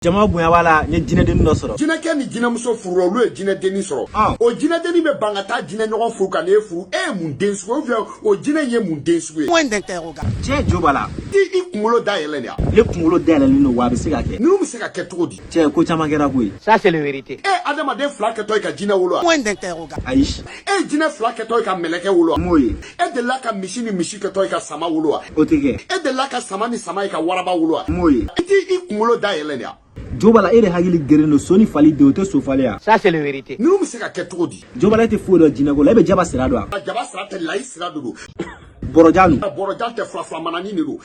Jama bonya b'a la, n ye jinɛdennin dɔ sɔrɔ. Jinɛkɛ ni jinɛmuso furula, olu ye jinɛdennin sɔrɔ. O jinɛdennin bɛ ban ka taa jinɛ ɲɔgɔn furu ka n'e furu. E ye mun den sugu ye? Ou bien o jinɛ in ye mun den sugu ye? Cɛ, jo b'a la. I kunkolo dayɛlɛ de ya. Ne kunkolo dayɛlɛlen don wa, a bɛ se ka kɛ. Ninnu bɛ se ka kɛ cogo di? Cɛ, ko caman kɛra koyi. Ça, c'est la vérité. E adamaden fila kɛtɔ ye ka jinɛ wolo wa? Ayi. E ye jinɛ fila kɛtɔ ye ka mɛlɛkɛ wolo wa? M'o ye. E delila ka misi ni misi kɛtɔ ye ka sama wolo wa? O tɛ kɛ. E delila ka sama ni sama ye ka waraba wolo wa? M'o ye. I t'i kunkolo dayɛlɛ de ya. Jo b'a la, e de hakili geren don. So ni fali den, o tɛ so falen ya. Ça, c'est la vérité. Ninnu bɛ se ka kɛ cogo di? Jo b'a la, e tɛ foyi dɔn jinɛko la. E bɛ jaba sira dɔn wa? Jaba sira tɛ, layi sira de don. Bɔrɔjan dun? Bɔrɔjan tɛ, fila fila manani de don.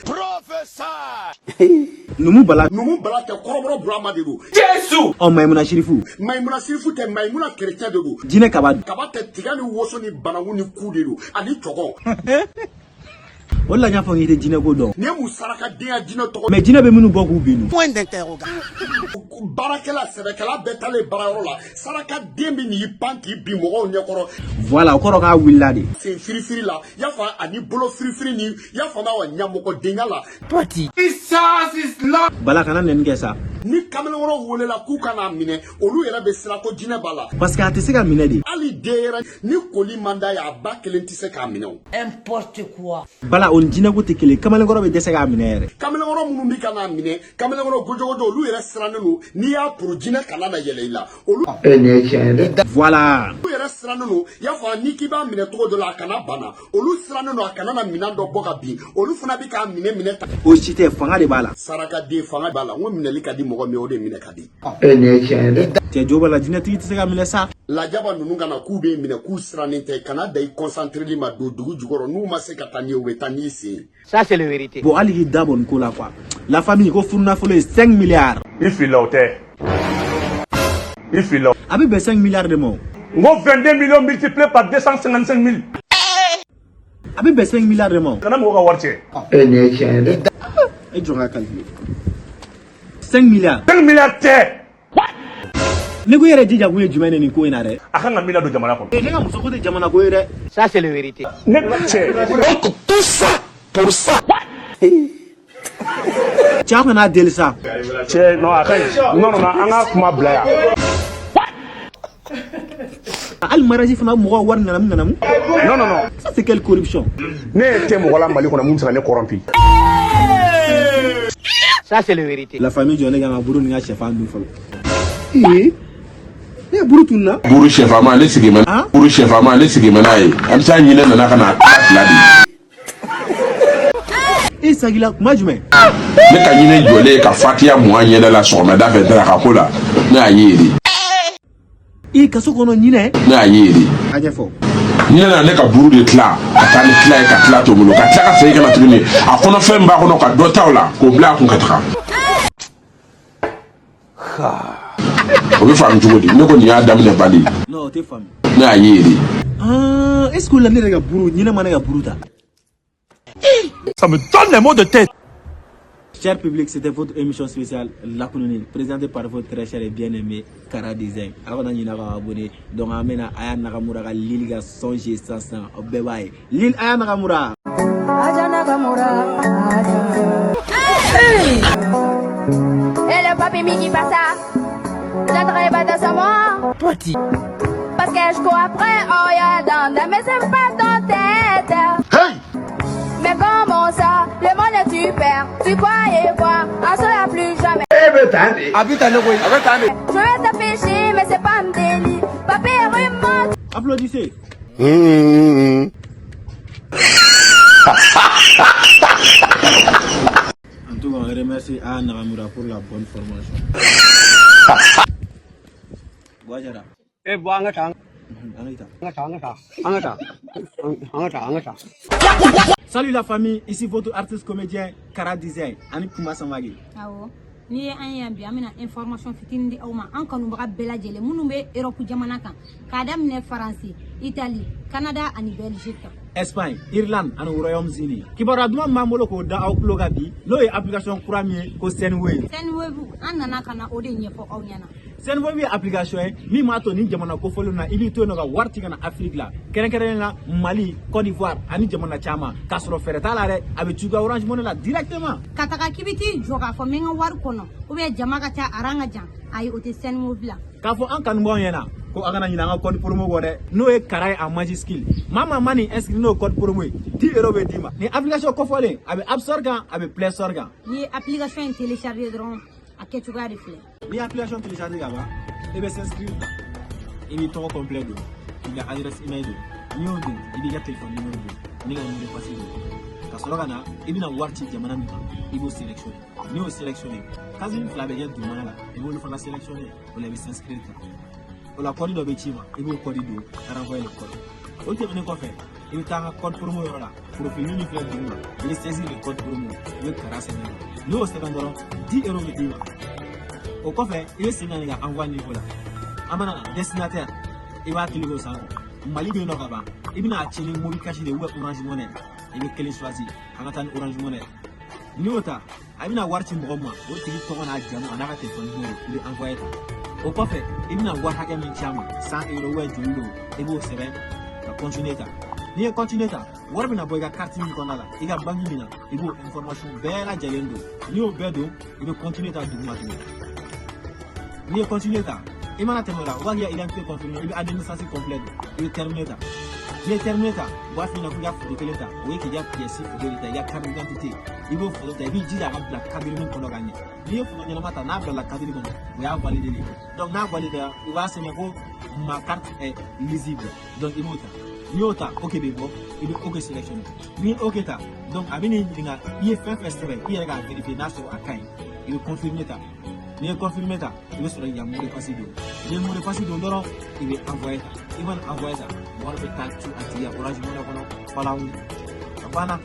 Numu bala? Numu bala tɛ, kɔrɔbɔrɔ burama de don. Ɔ, Mayimuna Sirifu? Mayimuna Sirifu tɛ, Mayimuna kerecɛn de don. Jinɛ kaba? Kaba tɛ, tiga ni woso ni bananku ni ku de don ani cɔgɔn. O de la n y'a fɔ k'i tɛ jinɛko dɔn. Nin ye mun saraka denya jinɛ tɔgɔ? Mais jinɛ bɛ minnu bɔ k'u bin dun? Baarakɛla sɛbɛkɛla bɛɛ taalen baarayɔrɔ la, saraka den bɛ n'i pan k'i bin mɔgɔw ɲɛkɔrɔ. Voilà, o kɔrɔ k'a wulila de. Sen firifiri la, y'a fɔ, ani bolo firifiri ni y'a fɔ wa, ɲamɔgɔdenya la. Bala, kana nɛni kɛ sa. Ni kamalenkɔrɔ welela k'u ka n'a minɛ, olu yɛrɛ bɛ siran ko jinɛ b'a la. Parce que a tɛ se ka minɛ de. Hali den yɛrɛ ni koli man d'a ye, a ba kelen tɛ se k'a minɛ o. Bala, o ni jinɛko tɛ kelen. Kamalenkɔrɔ bɛ dɛsɛ k'a minɛ yɛrɛ. Kamalenkɔrɔ minnu bɛ ka n'a minɛ, kamalenkɔrɔ gojogojo, olu yɛrɛ sirannen don n'i y'a turu jinɛ kana na yɛlɛ i la, olu E nin ye tiɲɛ ye dɛ. Voilà. yɛrɛ sirannen don, y'a fɔ, n'i k'i b'a minɛ cogo dɔ la, a kana bana. Olu sirannen don a kana na minɛn dɔ bɔ ka bin, olu fana bɛ k'a minɛ minɛ ta. O si tɛ, fanga de b'a la. Saraka den fanga b'a la. N ko minɛli ka di mɔgɔ min ye, o de minɛ ka di. E nin ye tiɲɛ ye dɛ. Cɛ, jo b'a la, jinɛtigi tɛ se ka minɛ sa. Lajaba ninnu kana k'u bɛ minɛ k'u sirannen tɛ, kana da i concentreli ma don dugu jukɔrɔ. N'u ma se ka taa n'i ye, u bɛ taa n'i sen ye. Ça, c'est la vérité. Bon, hali k'i da bɔ nin ko la quoi. La famille, ko furunafolo ye 5 milliards. I filila, o tɛ, i filila. A bɛ bɛn 5 milliards de ma o. N ko 22 millions multiplié par 255 000. A bɛ bɛn 5 milliards de ma o. Kana mɔgɔ ka wari cɛ. E nin ye tiɲɛ ye dɛ. E jɔn ka calculer, 5 milliards. 5 milliards tɛ. Ne ko i yɛrɛ jija kun ye jumɛn de nin ko in na dɛ? A kan ka min ladon jamana kɔnɔ. E, ne ka muso ko tɛ jamana ko ye dɛ. Ça, c'est la vérité. Ne cɛ. Tout ça pour ça. Cɛ, aw kana deli sa. Cɛ, non, a ka ɲi. Non, non, non, an ka kuma bila yan. Hali mariage fana, mɔgɔw wari ŋanamu ŋanamu. Non, non, non. Ça, c'est quelle corruption? Ne ye tɛ mɔgɔ la Mali kɔnɔ mun bɛ se ka ne corrompu. Ça, c'est la vérité. La famille, jɔ ne kan ka buru ni ka sɛfan dun fɔlɔ. Ee, ne ye buru tununa. Buru sɛfama ne sigi mɛ. Hein? Buru sɛfama ne sigi mɛ n'a ye, an bɛ se ɲinɛ nana ka na a fila di. E sagila kuma jumɛn? Ne ka ɲinɛ jɔlen ka fatiya 20 ɲɛda la sɔgɔmada fɛ daraka ko la, ne y'a ye de. I kaso kɔnɔ ɲinɛ? Ne y'a ye de. A ɲɛfɔ. Ɲinɛ nana ne ka buru de tila ka taa ni tila ye, ka tila to n bolo, ka tila ka segin ka na tuguni, a kɔnɔ fɛn b'a kɔnɔ, ka dɔ ta o la k'o bila a kun ka taga. O bɛ faamu cogo di? Ne ko nin y'a daminɛ bali. Non, o tɛ faamu. Ne y'a ye de. Ah, est ce que o la ne yɛrɛ ka buru, ɲinɛ ma ne ka buru ta? Ça me donne les maux de tête. Cher public, c'était votre émission spéciale Lakununi, présentée par votre très cher et bien-aimé Kara Design. Alors, on a une abonné. Donc, on amène Aya Nakamura, ka Lil ga songe 500. Bye bye. Lil Aya Nakamura. Aja Nakamura, aja. Et le papi Miki passa. J'entrais pas dans moi. Parce que je cours après, oh yeah, dans mais c'est pas dans tête. Hey. Mais comment ça, le monde tu perds. Tu croyais quoi? Un seul plus jamais. E bɛ tan de. A bɛ tan ne koyi. A bɛ tan de. Je vais t'afficher, mais c'est pas un délit. Papi remonte. Applaudissez. En tout cas, on remercie Aya Nakamura pour la bonne formation. Guajara. E bɔ, an ka taa. An ka taa. An ka taa, an ka taa, an ka taa, an ka taa, an ka taa. Salut la famille, ici votre artiste comédien Kara Design, ani Kuma Samagi. Awɔ, n'i ye an ye yan bi, an bɛna information fitinin di aw ma, an kanubaga bɛɛ lajɛlen minnu bɛ Europe jamana kan, k'a daminɛ Faransi, Italie, Canada ani Belgique. Espagne, Irlande ani Royaume-Uni. Kibaruya duman min b'an bolo k'o da aw tulo kan bi, n'o ye application kura min ye ko Sendwave. Sendwave, an nana ka na o de ɲɛfɔ aw ɲɛna. Sendwave ye application ye min b'a to ni jamana kofɔlenw na, i b'i to yen nɔ ka wari ci ka na Afrique la, kɛrɛnkɛrɛnnenya la Mali, Côte d'Ivoire ani jamana caman, k'a sɔrɔ fɛɛrɛ t'a la dɛ, a bɛ ci i ka Orange Money la directement. Ka taga k'i bɛ t'i jɔ k'a fɔ n bɛ n ka wari kɔnɔ ou bien jama ka ca aran ka jan, ayi, o tɛ Sendwave la. K'a fɔ an kanubagaw ɲɛna ko a kana ɲinɛ an ka code promo kɔ dɛ, n'o ye Kara ye en majuscule. Maa maa ma nin inscrit n'o code promo ye, 10 euros bɛ d'i ma. Nin application kɔfɔlen, a bɛ App Store kan, a bɛ Play Store kan. N'i ye application in télécharger dɔrɔn, a kɛcogoya de filɛ. N'i ye application télécharger ka ban, i bɛ s'inscrire ta, i b'i tɔgɔ complet don, i ka adresse email don, n'i y'o don, i b'i ka téléphone numéro don, n'i ka mot de passe don, ka sɔrɔ ka na i bɛna wari ci jamana min kan, i b'o sélectionner. N'i y'o sélectionner, case min fila bɛ kɛ dugumana la, i b'olu fana sélectionner. O la i bɛ s'inscrire ta. O la code dɔ bɛ ci i ma, i b'o code don, ka renvoyer le code. O tɛmɛnen kɔfɛ, i bɛ taa an ka code promo yɔrɔ la, profil min filɛ duguma, i bɛ saisir le code promo, i bɛ Kara sɛbɛn. N'i y'o sɛbɛn dɔrɔn, 10 euros bɛ d'i ma. O kɔfɛ, i bɛ segin ka na i ka envoi niveau la. An mana na destinataire, i b'a cliquer o sanfɛ. Mali bɛ yen nɔ ka ban, i bɛna a ci ni Mobile Cash de ou bien Orange Money, i bɛ kelen choisir. An ka taa ni Orange Money. N'i y'o ta, a bɛna wari ci mɔgɔ min ma, o tigi tɔgɔ n'a jamu a n'a ka téléphone numéro, i bɛ envoyer ta. O kɔfɛ, i bɛna wari hakɛ min ci a ma, 100 euros ou bien joli don, i b'o sɛbɛn ka continuer ta. N'i ye continuer ta, wari bɛna bɔ i ka carte min kɔnɔna la, i ka banque min na, i b'o information bɛɛ lajɛlen don. N'i y'o bɛɛ don, i bɛ continuer ta duguma tuguni. N'i ye continuer ta, i mana tɛmɛ o la, o b'a k'i ka identité confirmer, i bɛ année de naissance complet don, i bɛ terminer ta. N'i ye terminer ta, u b'a f'i ɲɛna k'i ka photo kelen ta, o ye k'i ka pièce photo de ta, i ka carte d'identité, i b'o photo ta, i b'i jija a ka bila cadre min kɔnɔ ka ɲɛ. N'i ye photo ɲɛnama ta, n'a bilala cadre kɔnɔ, o y'a validé de. Donc n'a validé, u b'a sɛbɛn ko ma carte est lisible. Donc i b'o ta. N'i y'o ta, OK bɛ bɔ, i bɛ OK sélectionner. N'i ye OK ta, donc a bɛ n'i ɲininka i ye fɛn fɛn sɛbɛn, i yɛrɛ k'a vérifier n'a sɔrɔ a ka ɲi, i bɛ confirmer ta. N'i ye confirmer ta, i bɛ sɔrɔ k'i ka mot de passe don. N'i ye mot de passe don dɔrɔn, i bɛ envoyer ta. I mana envoyer ta, wari bɛ taa ci a tigi ka Orange Money kɔnɔ falawu, a banna.